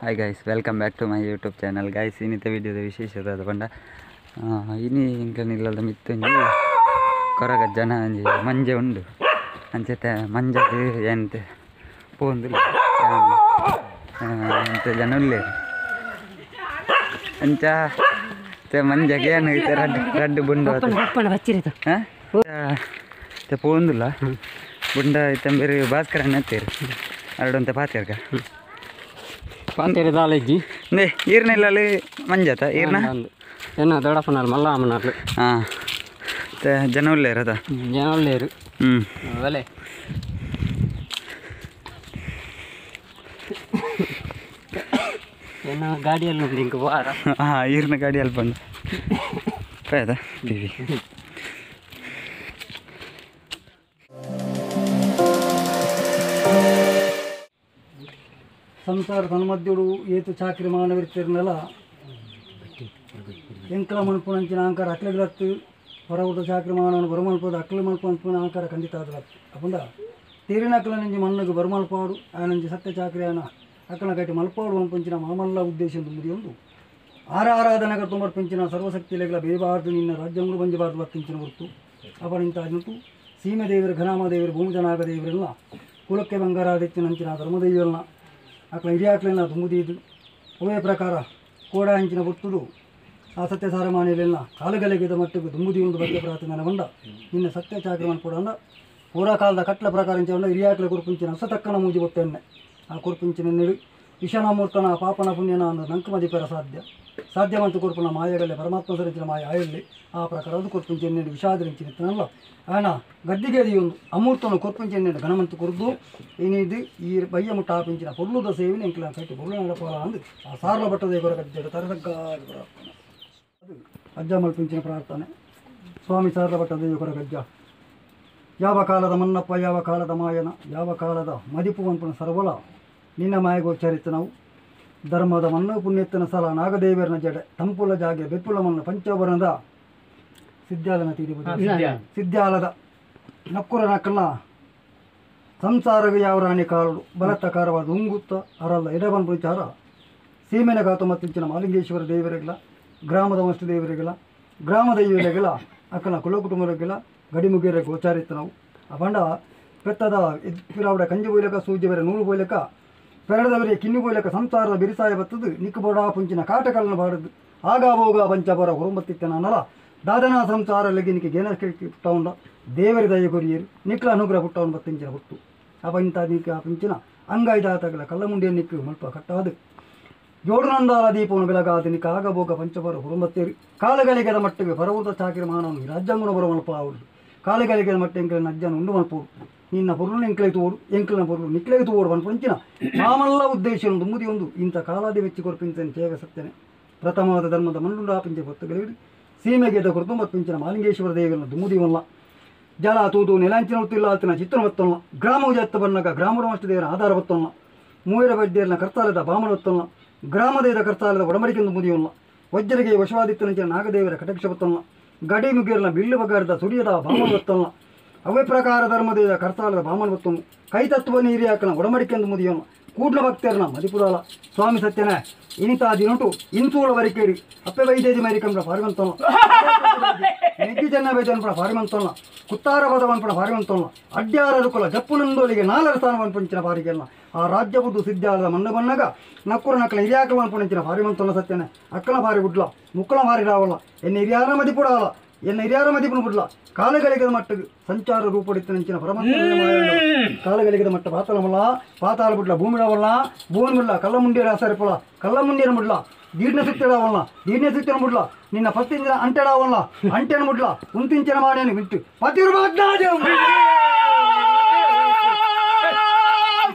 Hi guys, welcome back to my YouTube channel. Guys, ಇನ್ನಿತ ವಿಡಿಯೋದ ವಿಶೇಷತೆ ಅದು ಪಂಡ ಇನಿ ಎಂಕಲ್ನಿಲ್ಲದ ಮಿತ್ತೊಂಜಿ ಕೊರಗ ಜನ ಒಂಜಿ ಮಂಜೆ ಉಂಡು ಅಂಚೆತೆ ಮಂಜಗ್ ಎಂತೆ ಪೋಂದುಲ್ಲ ಎಂತ ಜನ ಉಲ್ಲೇರು ಅಂಚ ಮಂಜಗೆ ಏನು ರಡ್ಡು ರಡ್ಡು ಬುಂಡು ಹಾಂ ಪೋಂದುಲ್ಲ ಬುಂಡ ಇತ್ತಂಬೇರು ಭಾಸ್ಕರಣ್ಣ ಎತ್ತೇರು ಅರಡಂತೆ ಪಾತೇರ್ಕ ಪಾತೇರು ದಾಲೇಜಿ ನೇ ಈರ್ನೆಲ್ಲಲ್ಲಿ ಮಂಜಾತ ಈರ್ನ ಏನ ದೊಡ್ಡಪ್ಪನಾರು ಮಲ್ಲ ಅಮ್ಮನಾರು ಹಾಂ ಜನ ಉಲ್ಲೇರು ಅದ ಜನ ಉಲ್ಲೇರು ಹ್ಞೂ ಒಲೆ ಏನೋ ಗಾಡಿಯಲ್ಲಿ ಉಂಟು ಇಂಕ ವಾರ ಹಾಂ ಈರ್ನ ಗಾಡಿಯಲ್ಲಿ ಬಂದು ಪೇದ ಟಿವಿ ಸಂಸಾರ ತನ್ಮಧ್ಯಡು ಏತು ಚಾಕ್ರಿ ಮಾನವಿರ್ತಿರ್ನಲ್ಲ ಎಂಕಲ ಮನ್ಪುನಂಚಿನ ಆಂಕಾರ ಅಕ್ಲೆಗ್ಲತ್ತು ಹೊರಗುಡ ಚಾಕ್ರಿ ಮಾನವನು ಬರಮಲ್ಪದ ಅಕ್ಲೆ ಮನ್ಪು ಆಂಕಾರ ಖಂಡಿತ ಆದಲತ್ತು ಅಪ್ಪಂದ ತೀರಿನಕ್ಲ ನಂಜಿ ಮಣ್ಣಗೆ ಬರಮಲ್ಪಾಡು ಆನಂಜಿ ಸತ್ಯ ಚಾಕ್ರಿ ಆನ ಅಕ್ಕನ ಕಟ್ಟಿ ಮಲ್ಪಾಡು ಮನ್ಪಂಚಿನ ಮಾಮಲ್ಲ ಉದ್ದೇಶ ಮುದಿಯೊಂದು ಆರ ಆರಾಧನೆ ಕರ್ತುಮರ್ಪಿಂಚಿನ ಸರ್ವಶಕ್ತಿ ಲೆಗ್ಲ ಬೇಬಾರ್ದು ನಿನ್ನ ರಾಜ್ಯಂಗಳು ಬಂಜಬಾರ್ದು ಬತ್ತಿಂಚಿನ ಹೊರ್ತು ಅಪನಿಂತ ಅಜಿತು ಸೀಮೆ ದೇವರು ಘನಾಮ ದೇವರು ಭೂಮಿಜನಾಗ ದೇವರೆಲ್ಲ ಕುಲಕ್ಕೆ ಬಂಗಾರಾದಿತ್ತಿನಂಚಿನ ಧರ್ಮದೈವಲ್ಲ ಅಕ್ಲ ಹಿರಿಯಾಕ್ಲೆಲ್ಲ ತುಂಬುದೀದು ಅವೇ ಪ್ರಕಾರ ಕೋಡ ಹಂಚಿನ ಬರ್ತುಡು ಆ ಸತ್ಯ ಸಾರಮಾನೆಯಲ್ಲೆಲ್ಲ ಕಾಲುಗಲಿಗೆದ ಮಟ್ಟಿಗೆ ದುಂಬುದಿ ಒಂದು ಬಗ್ಗೆ ಪ್ರಾರ್ಥನೆ ಬಂಡ ನಿನ್ನ ಸತ್ಯ ಚಾಕ್ರಮನ್ ಕೂಡ ಅಂದ ಪೂರಾ ಕಾಲದ ಕಟ್ಲ ಪ್ರಕಾರ ಇಂಚ ಹಿರಿಯಾಕ್ಲೆ ಕುರ್ಪಿಂಚಿನ ಹೊಸ ಮೂಜಿ ಬೊತ್ತೆಣ್ಣೆ ಆ ಕುರ್ಪಿಂಚಿನ ನೆಡು ವಿಷಣಮೂರ್ತನ ಪಾಪನ ಪುಣ್ಯನ ಅಂದ ನಂಕು ಮದಿಪೆರ ಸಾಧ್ಯ ಸಾಧ್ಯವಂತ ಕೊರ್ಪುನ ಮಾಯಗಲ್ಲೇ ಪರಮಾತ್ಮ ಸರಿಂಚಿನ ಮಾಯ ಆಯಲ್ಲಿ ಆ ಪ್ರಕಾರ ಅದು ಕೊರ್ಪಿಂಚಿನ ನೆಡು ವಿಷಾದರಿಂಚಿನ ಆನ ಗದ್ದಿಗೆ ಒಂದು ಅಮೂರ್ತನ ಕೊರ್ಪಿಂಚಿನ ನೆಡು ಘನಮಂತು ಕೊರ್ದು ಏನಿದು ಈ ಬಯ್ಯ ಮುಟ್ಟ ಆಪಿಂಚಿನ ಪೊರ್ಲುದ ಸೇವಿನ ಎಂಕ್ಲ ಕಟ್ಟಿ ಪೊರ್ಲು ನಡಪೋಲ ಅಂದು ಆ ಸಾರ್ಲ ಬಟ್ಟದ ಕೊರ ಗದ್ದೆ ತರದಗ್ಗಾಗಿ ಪ್ರಾರ್ಥನೆ ಅದು ಅಜ್ಜ ಮಲ್ಪಿಂಚಿನ ಪ್ರಾರ್ಥನೆ ಸ್ವಾಮಿ ಸಾರ್ಲ ಬಟ್ಟದ ಕೊರ ಗಜ್ಜ ಯಾವ ಕಾಲದ ಮನ್ನಪ್ಪ ಯಾವ ಕಾಲದ ಮಾಯನ ಯಾವ ಕಾಲದ ಮದಿಪು ಅನ್ಪುನ ಸರ್ವಲ ನಿನ್ನ ಮಾಯಗೋಚರಿತ ನಾವು ಧರ್ಮದ ಮಣ್ಣು ಪುಣ್ಯತ್ತನ ಸಲ ನಾಗದೇವರನ ಜಡೆ ತಂಪುಲ ಜಾಗೆ ಬೆಪ್ಪುಲ ಮಣ್ಣು ಪಂಚವರ್ಣದ ಸಿದ್ಧಾಲನ ತೀರಿಬುದು ಸಿದ್ಧಾಲದ ನಕ್ಕುರ ನಕ್ಕಲ್ನ ಸಂಸಾರಗ ಯಾವ ರಾಣಿ ಕಾರಡು ಬಲತ್ತ ಕಾರವಾದ ಉಂಗುತ್ತ ಅರಲ್ಲ ಎಡಬನ್ ವಿಚಾರ ಸೀಮೆನ ಗಾತು ಮತ್ತಿಂಚಿನ ಮಾಲಿಂಗೇಶ್ವರ ದೇವರಿಗಿಲ್ಲ ಗ್ರಾಮದ ವಸ್ತು ದೇವರಿಗಿಲ್ಲ ಗ್ರಾಮ ದೈವರಿಗಿಲ್ಲ ಅಕ್ಕನ ಕುಲ ಕುಟುಂಬರಿಗಿಲ್ಲ ಗಡಿಮುಗಿಯರ ಗೋಚಾರಿತ್ತು ನಾವು ಆ ಬಂಡ ಪೆತ್ತದ ಪಿರಾವಡ ಕಂಜಿ ಬೋಯ್ಲಕ ಸೂಜಿ ಬೇರೆ ನೂಲು ಬೋಯ್ಲಕ ಪೆರಡದವರಿಗೆ ಕಿನ್ನು ಬೋಯ್ಲಕ ಸಂಸಾರದ ಬಿರಿಸಾಯ ಬತ್ತದು ನಿಕ್ಕು ಬೋಡ ಪುಂಚಿನ ಕಾಟಕಲನ್ನು ಬಾಡದು ಆಗಾಬೋಗ ಪಂಚಪರ ಹೊರಂಬತ್ತಿತ್ತನಲ್ಲ ದಾದನ ಸಂಸಾರ ಲಗಿನಿಕೆ ಗೇನ ಪುಟ್ಟವುಂಡ ದೇವರಿ ದಯ ಕೊರಿಯರು ನಿಕ್ಲ ಅನುಗ್ರಹ ಪುಟ್ಟವನು ಬತ್ತಿಂಚಿನ ಹೊತ್ತು ಅಪ ಇಂಥ ನಿಕ್ಕ ಆ ಪುಂಚಿನ ಅಂಗಾಯ್ದಾತಗಳ ಕಲ್ಲಮುಂಡಿಯ ನಿಕ್ಕು ಮಲ್ಪ ಕಟ್ಟಾದು ಜೋಡುನಂದಾಲ ದೀಪವನ್ನು ಬೆಳಗಾದ ನಿಕ್ಕ ಆಗಬೋಗ ಪಂಚಪರ ಹುರುಂಬತ್ತೇರಿ ಕಾಲಗಳಿಗೆದ ಮಟ್ಟಿಗೆ ಪರವೃತ ಚಾಕಿರಿ ಮಾನವನು ರಾಜ್ಯಾಂಗುಣ ಬರುವ ಮಲ್ಪ ಆవుడు ಕಾಲಗಳಿಗೆದ ಮಟ್ಟ ಎಂಕಲಿನ ಅಜ್ಜನ ಉಂಡು ಮಲ್ಪೋಡು ನಿನ್ನ ಪೊರುಳು ಎಂಕಲೆ ತೋಡು ಎಂಕಲಿನ ಪೊರುಳು ನಿಕ್ಲೆಗೆ ತೋಡು ಮನ್ಪುಂಚಿನ ಮಾಮಲ್ಲ ಉದ್ದೇಶ ಒಂದು ಒಂದು ಇಂಥ ಕಾಲಾದಿ ವೆಚ್ಚಿ ಕೊರ್ಪಿಂಚನ ಸೇವೆ ಸತ್ಯನೆ ಪ್ರಥಮವಾದ ಧರ್ಮದ ಮಂಡುಂಡಾಪಿಂಚೆ ಹೊತ್ತುಗಳಿಡಿ ಸೀಮೆಗೆದ ಕೊರತು ಮತ್ಪಿಂಚಿನ ಮಾಲಿಂಗೇಶ್ವರ ದೇವರನ್ನ ದುಮ್ಮುದಿವಲ್ಲ ಜಲ ತೂದು ನೆಲಾಂಚಿನ ಹೊತ್ತಿಲ್ಲ ಆತನ ಚಿತ್ರ ಬತ್ತೊಲ್ಲ ಗ್ರಾಮವು ಜತ್ತ ಬನ್ನಗ ಗ್ರಾಮದ ಮಷ್ಟು ದೇವರ ಆಧಾರ ಬತ್ತೊಲ್ಲ ಮೂವರ ವೈದ್ಯರನ್ನ ಕರ್ತಾಲದ ಬಾಮನ ಬತ್ತೊಲ್ಲ ಗ್ರಾಮದೇವರ ಕರ್ತಾಲದ ಒಡಮಡಿಕೆಂದು ಮುದಿಯವಲ್ಲ ವಜ್ರಗೆ ವಶವಾದಿತ್ತನಂಚಿನ ನಾಗದೇವರ ಕಟಕ್ಷ ಬತ್ತೊಲ್ಲ ಗಡಿ ಮುಗಿಯರ್ನ ಬಿಲ್ಲು ಬಗಾರದ ಸುರಿಯದ ಬಾಮನ ಬತ್ತೊಲ್ಲ ಅವೇ ಪ್ರಕಾರ ಧರ್ಮದೇವ ಕರ್ತಾಲದ ಬಾಮನ ಬತ್ತೊಲ್ಲ ಕೈತತ್ವ ನೀರಿಯಾಕನ ಒಡಮಡಿಕೆಂದು ಮುದಿಯವನು ಕೂಡ್ಲ ಭಕ್ತರನ ಮದಿಪುದಾಲ ಸ್ವಾಮಿ ಸತ್ಯನ ಇನಿತಾ ದಿನಟು ಇಂತೂಳ ವರಿಕೇರಿ ಅಪ್ಪೆ ವೈದ್ಯಜಿ ಮೈರಿಕಂಬ್ರ ಪಾರಿವಂತೊಲ್ಲ ನೆಗ್ಗಿ ಜನ ವೈದ್ಯನ್ಪುಣ ಪಾರಿವಂತೊಲ್ಲ ಕುತ್ತಾರ ಪದವನ್ಪುಣ ಪಾರಿವಂತೊಲ್ಲ ಅಡ್ಯಾರ ರುಕುಲ ಜಪ್ಪುನಂದೋಲಿಗೆ ನಾಲರ ಸ್ಥಾನವನ್ಪುಂಚಿನ ಪಾರಿಗೆಲ್ಲ ಆ ರಾಜ್ಯ ಬುದ್ದು ಸಿದ್ಧಾಲದ ಮಣ್ಣು ಬಣ್ಣಗ ನಕ್ಕುರ ನಕ್ಕಲ ಹಿರಿಯಾಕವನ್ಪುಣಂಚಿನ ಪಾರಿವಂತೊಲ್ಲ ಸತ್ಯನ ಅಕ್ಕನ ಭಾರಿ ಗುಡ್ಲ ಮುಕ್ಕಳ ಭಾರಿ ರಾವಲ್ಲ ಎನ್ನ ಹಿರಿಯಾರ ಮದಿಪುಡಾಲ ಎನ್ನ ಹಿರಿಯಾರ ಮದಿಪುನ ಬುಡ್ಲ ಕಾಲಗಳಿಗದ ಮಟ್ಟ ಸಂಚಾರ ರೂಪಡಿತ್ತನಂಚಿನ ಪರಮಾತ್ಮ ಕಾಲಗಳಿಗದ ಮಟ್ಟ ಪಾತಾಳಮಲ್ಲ ಪಾತಾಳ ಬುಡ್ಲ ಭೂಮಿಡವಲ್ಲ ಭೂಮಿ ಮುಡ್ಲ ಕಲ್ಲಮುಂಡಿಯರ ಸರಿಪುಳ ಕಲ್ಲಮುಂಡಿಯರ ಮುಡ್ಲ ದೀರ್ಣ ಸುತ್ತಿಡವಲ್ಲ ದೀರ್ಣ ಸುತ್ತಿನ ಮುಡ್ಲ ನಿನ್ನ ಪತ್ತಿಂದಿನ ಅಂಟೆಡವಲ್ಲ ಅಂಟೆನ ಮುಡ್ಲ ಉಂತಿಂಚಿನ ಮಾಡೇನು ಬಿಟ್ಟು ಪತಿರು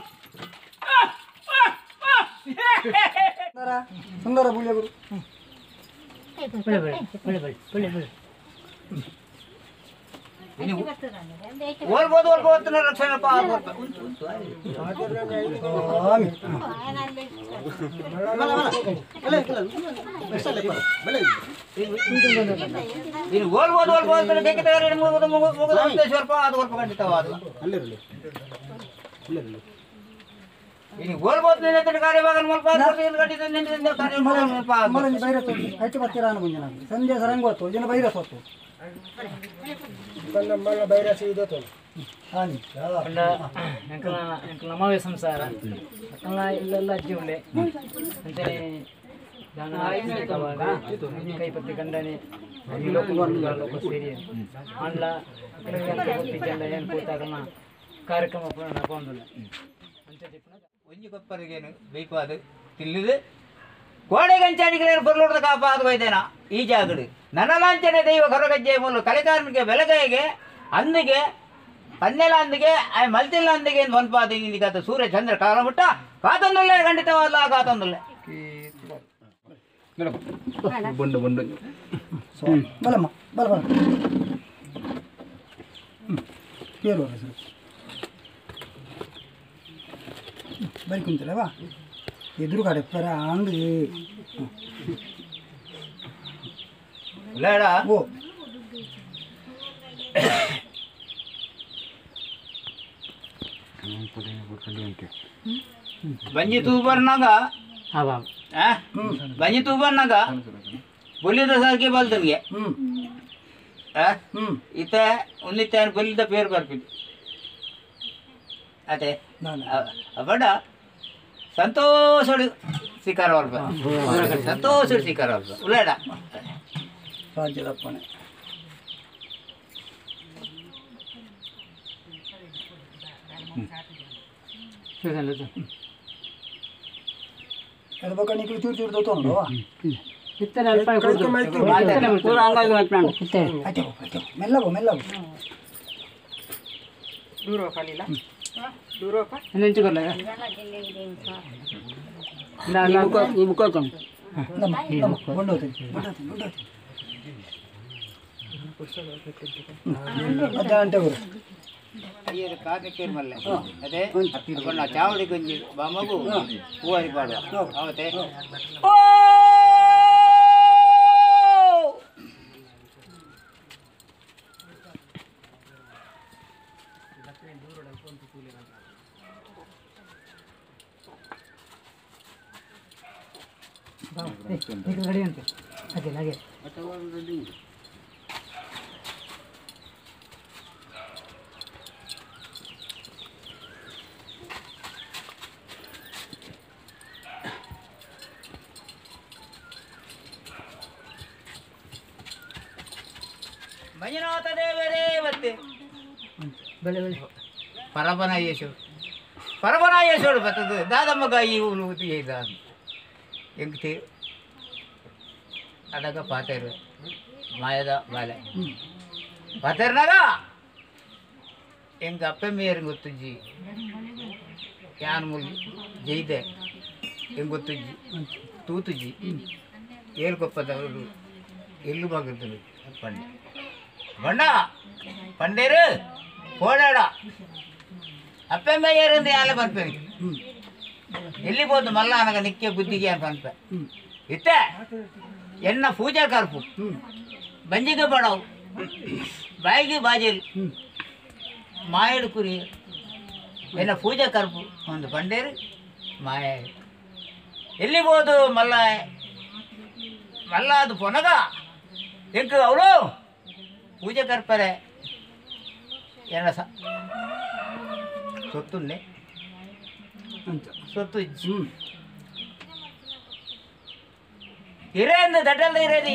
ಸುಂದರ ಬುಳ್ಯಗುರು ಇನಿ ಗೋಲ್ಬೋತ್ ನಿನ್ನ ಕಾರ್ಯಭಾಗನ ಮಲ್ಪ ಖಂಡಿತ ಕಾರ್ಯಭಾಗನ ಮಲ್ಪ ಮಲಂಜಿ ಬೈರಸ್ ಐತೆ ಬತ್ತೀರಾನ ಮುಂಜಾನೆ ಸಂಜೆ ಸರಂಗ್ ಹೋತು ಜನ ಬೈರಸ್ ಹೋತು ಮಲ್ಲ ಮಲ್ಲ ಬೈರಸ್ ಇದತ್ತು ಹಾನಿ ಎಂಕಲ ಎಂಕಲ ನಮ್ಮವೇ ಸಂಸಾರ ಅಕ್ಕಲ ಇಲ್ಲೆಲ್ಲ ಅಜ್ಜಿ ಉಂಡೆ ಅಂಚನೆ ದಾನ ಕೈಪತ್ತಿ ಗಂಡನೆ ಸೇರಿ ಅಂಡ್ಲ ಏನು ಕೂತಾಗಲ್ಲ ಕಾರ್ಯಕ್ರಮ ನಡ್ಕೊಂಡಿಲ್ಲ. ಒಂಜಿ ಕೊಪ್ಪರಿಗೇನು ಬೇಕು ಅದು ತಿಲ್ಲಿದು ಕೋಡೆ ಗಂಚಾಣಿಗಳೇನು ಪೊರ್ಲುಡ್ದ ಕಾಪಾದ ವೈದ್ಯನ ಈ ಜಾಗಡು ನನಲಾಂಚನೆ ದೈವ ಕೊರಗಜ್ಜೆ ಮೂಲ ಕಲೆಕಾರನಿಗೆ ಬೆಲಗೈಗೆ ಅಂದಿಗೆ ಪನ್ನೆಲ ಅಂದಿಗೆ ಆ ಮಲ್ತಿಲ್ಲ ಅಂದಿಗೆ ಏನು ಒನ್ಪಾದ ಇಂದಿಗಾತ ಸೂರ್ಯ ಚಂದ್ರ ಕಾಲ ಮುಟ್ಟ ಕಾತಂದುಲ್ಲೆ ಖಂಡಿತವಲ್ಲ ಕಾತಂದುಲ್ಲೆ. ಬಂಡು ಬಂಡು ಬಲಮ್ಮ ಬಲ ಬಲ పేరు ಹೆಸರು ಬರಿ ಕುಂತಲವಾ ಎದುರು ಕಡೆ ಪರ ಅಂಗ್ ಓ ಬಂಜಿ ತೂಬರ್ನಾಗ ಬಂಜಿ ತೂಬರ್ನಾಗ ಬೊಲ್ಲಿದ ಸಾರಿಗೆ ಬಲ್ದನ್ಗೆ ಇತ್ತ ಉನ್ನಿತ್ತ ಬೊಲ್ಲಿದ ಪೇರು ಬರ್ಪಿದ್ದು ಅದೇ ಬಡ ಸಂತೋಷಡು ಸ್ವೀಕಾರ ಸಂತೋಷಡು ಸ್ವೀಕಾರ ಉಳ್ಳಾಡ ರಾಜ್ಯದಪ್ಪಣೆ ಚೂರು ಚೂರು ತೋತೋನು ಮೆಲ್ಲವು ಮೆಲ್ಲವು ಅದೇ ಚಾವಡಿ ಗುಂಜಿ ಬಾಮಗು ಹೂವಾರಿ ಪಾಡುವ ಅವತ್ತೆ ಅದೇ ಹಾಗೆ ಮಂಜುನಾಥ ದೇವರೇ ಮತ್ತೆ ಪರಬನ ಯೇಸು ಪರಬನ ಯೇಸೋಡು ಬರ್ತದೆ ದಾದಮ್ಮಗ ಈ ಊರು ಎಂಕ್ತಿ ಅದಾಗ ಪಾತೇರು ಮಾಯದ ಬಾಲೆ ಪಾತೇರ್ನಾಗ ಎಂಗ ಅಪ್ಪೆಮ್ಮಿಯರು ಗೊತ್ತುಜ್ಜಿ ಯಾನ್ ಮುಲ್ ಜೈದೆ ಎಂಗ್ ಗೊತ್ತುಜ್ಜಿ ತೂತುಜ್ಜಿ ಏಳ್ಕೊಪ್ಪದವರು ಎಲ್ಲು ಬಾಗಿರ್ತದೆ ಪಂಡೆ ಬಣ್ಣ ಪಂಡೇರು ಓಡಾಡ ಅಪ್ಪೆಮ್ಮಯ್ಯರಿಂದ ಯಾಲ ಬರ್ಪೇನೆ ಎಲ್ಲಿ ಬೋದು ಮಲ್ಲ ಅನಗ ನಿಕ್ಕೆ ಬುದ್ಧಿಗೆ ಅಂತ ಅನ್ಪೆ ಇತ್ತೆ ಎನ್ನ ಪೂಜೆ ಕರ್ಪು ಬಂಜಿಗೆ ಬಡವು ಬಾಯಿಗೆ ಬಾಜಿಲ್ ಮಾಯಡು ಕುರಿ ಎನ್ನ ಪೂಜೆ ಕರ್ಪು ಒಂದು ಬಂಡೇರು ಮಾಯ ಎಲ್ಲಿ ಬೋದು ಮಲ್ಲ ಮಲ್ಲ ಅದು ಪೊನಗ ಎಂಕು ಅವಳು ಪೂಜೆ ಕರ್ಪರೆ ಎನ್ನ ಸೊತ್ತುಂಡೆ ಸೊತ್ತು ಇರೇಂದು ದಡ್ಡಲ್ದ ಇರೇದಿ.